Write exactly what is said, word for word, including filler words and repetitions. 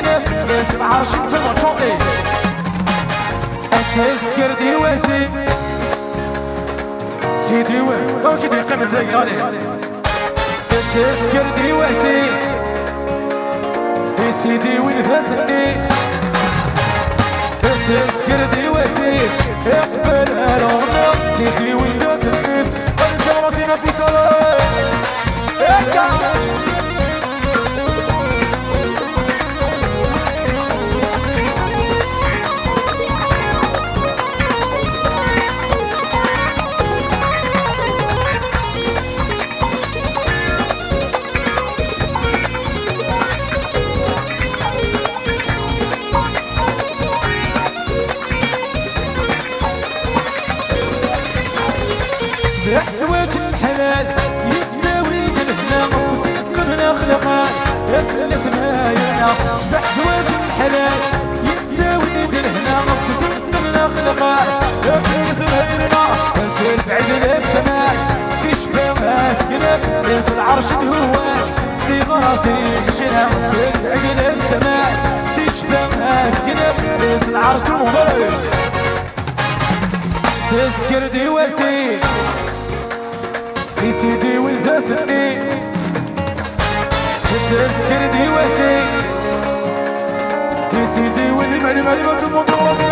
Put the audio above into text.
Isem ɛerc n tmaccuṭi. Tesker di wasi. Sidi wi, awi-d yeqqimen dagi, allez. Tesker di wasi. I sidi win d at-nni. Tesker di wasi. Iqbel ar ɣur-neɣ. Sidi win d at-nni. Allez, Fatima fi soleil. Eka. Beḥswaǧ n ḥlal yettawi-d lehna, usiq n lexlaqat, ad nesma yerna. Beḥswaǧ n ḥlal yettawi-d lehna, usiq n lexlaqat, ad nesma yerna. Lbɛid la tama, ticfa asegnaf, is lɛerc n hwan, tiɣratin ccna. Lbɛid la tama, ticfa asegnaf, is lɛerc n hwan. Tesker di wasi. I sidi win d at-nni. Tesker di wasi. I sidi win, allez, allez, allez, tout le monde, tout le monde.